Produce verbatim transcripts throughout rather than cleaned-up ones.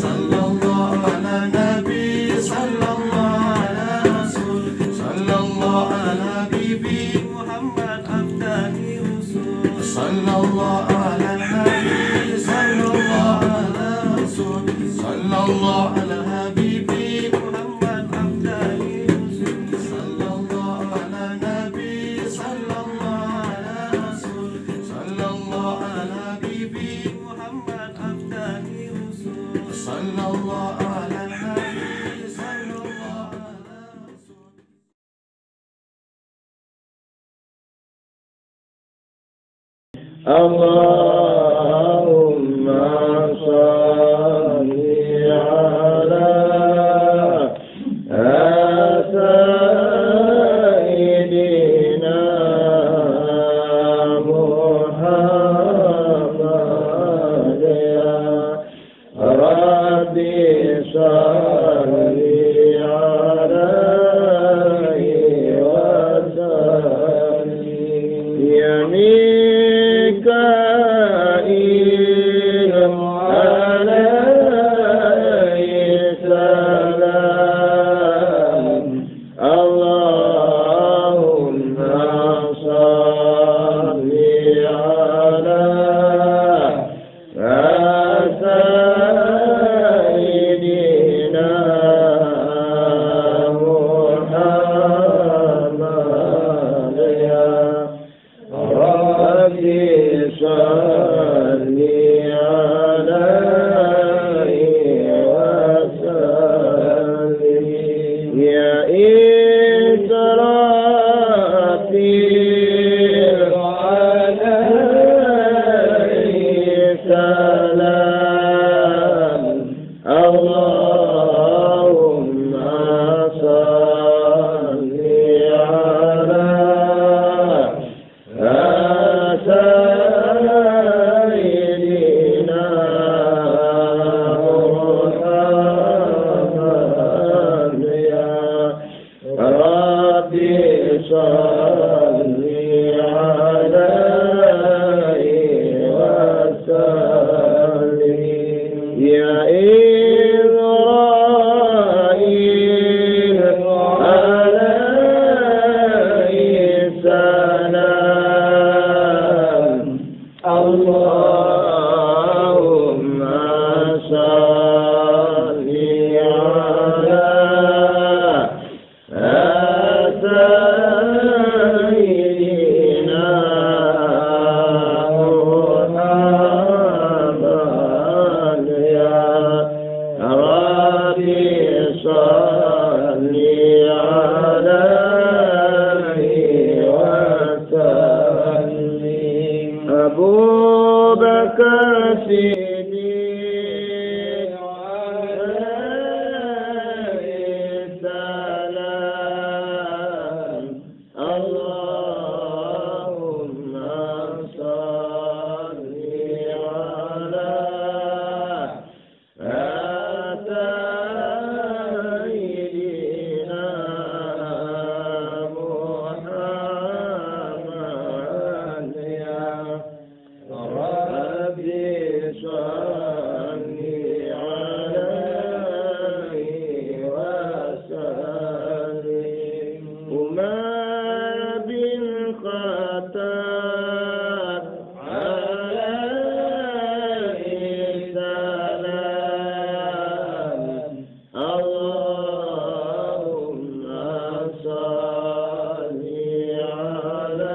Sallallahu ala nabi, sallallahu ala rasul, sallallahu ala habibi Muhammad abdahi rasul. Sallallahu ala nabi, sallallahu ala rasul, sallallahu ala habibi Muhammad abdahi rasul. Sallallahu ala nabi, sallallahu ala rasul, sallallahu ala habibi Muhammad abdahi rasul. Sallallahu ala nabi, sallallahu ala rasul. Allahumma shalli ala sayyidina Muhammad, ya Rabbi shalli alaihi wa sallim. Ya Mikail alaihi salam, Allahumma shalli ala sayyidina Muhammad, ya Rabbi shalli alaihi wa sallim. Ya Israfil alaihi salam, Allahumma shalli ala sayyidina Muhammad, ya Rabbi shalli alaihi wa sallim. Ya Ibrahim alaihi salam, Allahumma shalli ala sayyidina Muhammad, ya Rabbi shalli alaihi wa sallim. Abu Bakar Siddiq alaihi salam, Allahumma shalli ala sayyidina Muhammad, ya Rabbi shalli alaihi wa sallim. Umar bin Khattab alaihi salam, Allahumma shalli ala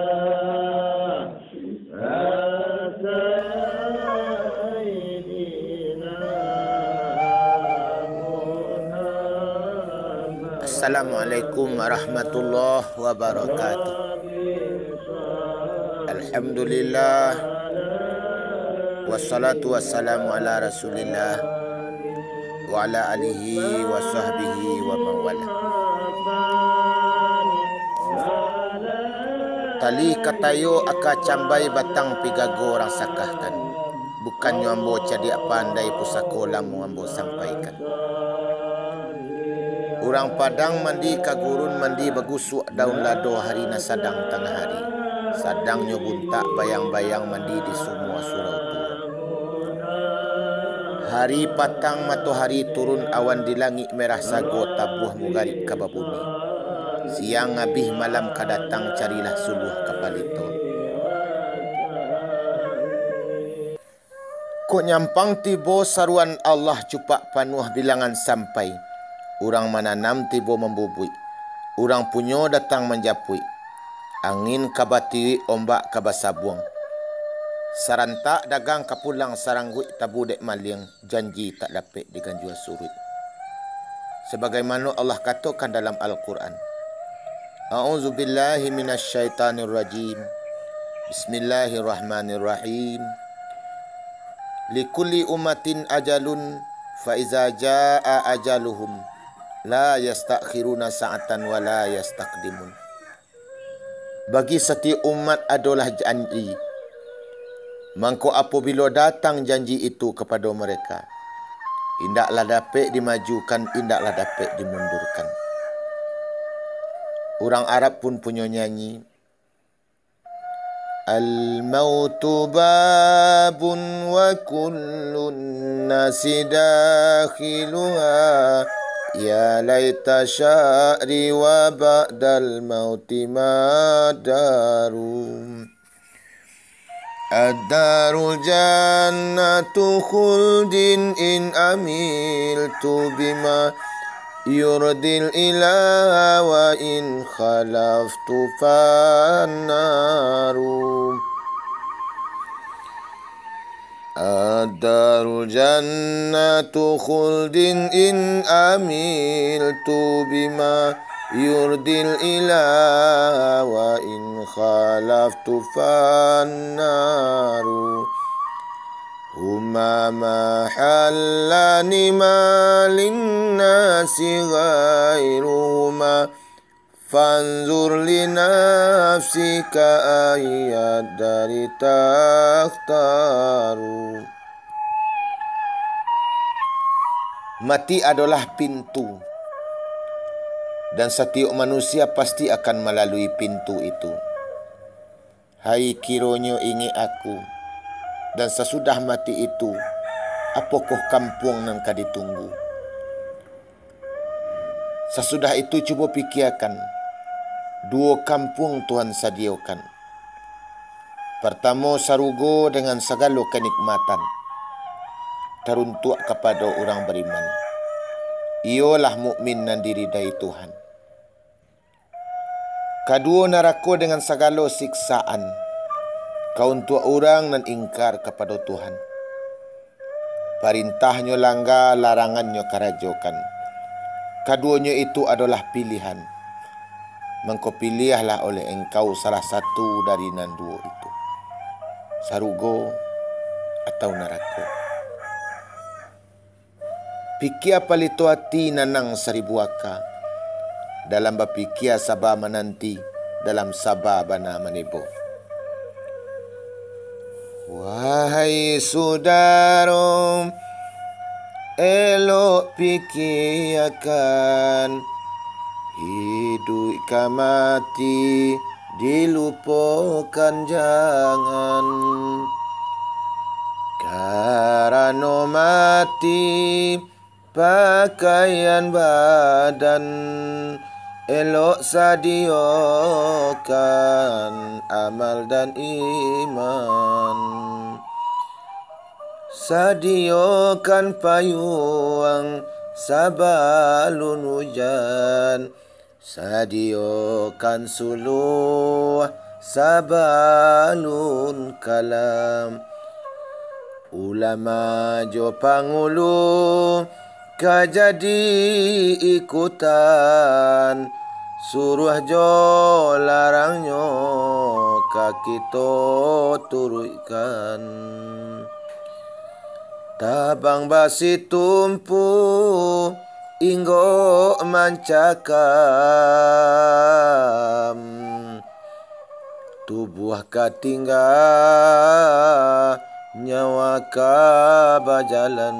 sayyidina Muhammad. Assalamualaikum warahmatullahi wabarakatuh. Alhamdulillah. Wassalatu wassalamu ala Rasulillah wa ala alihi wa sahbihi wa mawala. Tali katayo aka cambai batang pigago urang sakahkan. Bukannyo ambo cadiak pandai pusako lamo ambo sampaikan. Urang Padang mandi ka gurun mandi bagusuak daun lado hari nan sadang tangah hari. Sadangnyo buntak bayang-bayang mandi di sumua surau tuo. Ari patang matohari turun, awan di langik merah sago, tabuah mugarib ka babumi. Siang abih malam ka datang, carilah suluah ka palito. Kok nyampang tibo saruan Allah, cupak panuah bilangan sampai. Urang mananam tibo mambubuik, urang punyo datang manjapuik. Angin ka batiuik, ombak ka basabuang. Sarantak dagang ka pulang, sarangguik tabu dek maliang, janji tak dapek diganjua suruik. Sabagaimano Allah katokan dalam Al-Quran, A'udzubillahi minasyaitonirrajim. Bismillahirrahmanirrahim. Likulli ummatin ajalun, fa iza jaa ajaluhum, la yastakhiruna sa'atan wa la yastaqdimun. Bagi satiok umat adolah janji, mangko apabilo datang janji itu kapado mereka, indaklah dapek dimajukan, indaklah dapek dimundurkan. Urang Arab pun punyo nyanyi, Al-mautu babun wa kullun nasi dakhiluha, ya laita sya'ri wa ba'dal mauti madaru. Ad-daru jannatu khuldin in amiltu bima yurdil ilaha wa in khalaftu fannaru. Ad-daru jannatu khuldin in amiltu bima yurdil ilaha wa in khalaftu fannaru. Huma mahallani ma linnasi ghairuhuma, fanzur linafsika ayyad dari takhtaru. Mati adolah pintu, dan satiok manusia pasti akan malalui pintu itu. Hai, kironyo ingek aku, dan sasudah mati itu, apokoh kampuang nan ka ditunggu? Sasudah itu, cubo pikiakan, duo kampuang Tuhan sadiokan. Partamo, sarugo dengan sagalo kanikmatan, taruntuak kapado urang bariman, iyolah mukmin nan diridai Tuhan. Kaduo, narako dengan sagalo siksaan, ka untuak urang nan ingkar kapado Tuhan. Parintahnyo langga, larangannyo karajokan. Kaduonyo itu adolah pilihan. Mangko piliahlah oleh engkau salah satu dari nan duo itu, sarugo atau narako. Pikia palito ati nanang saribu aka, dalam bapikia saba mananti, dalam saba bana manibo. Wahai sudaro, elok pikiakan, hiduik ka mati dilupokan jangan. Karano mati pakaian badan, elok sadiokan amal dan iman. Sadiokan payuang sabalun ujan, sadiokan suluah sabalun kalam. Ulama jo pangulu ka jadi ikutan, suruah jo larangnyo ka kito turuikkan. Tabang basitumpu inggok mancakam, tubuah ka tingga, nyawa ka bajalan.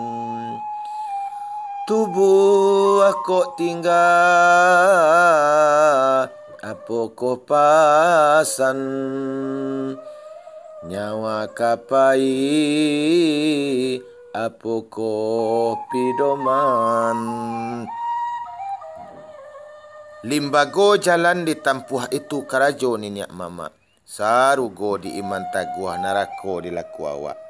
Tubuah kok tingga, apokoh pasan? Nyawa ka pai, Apokoh pidoman? Limbago jalan ditampuah itu karajo niniak mamak. Sarugo di iman taguah, narako di laku awak.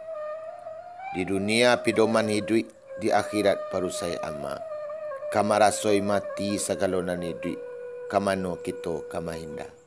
Di dunia pidoman hiduik, di akhirat parusai amal. Ka marasoi mati sagalo nan hiduik, ka mano kito ka mahinda.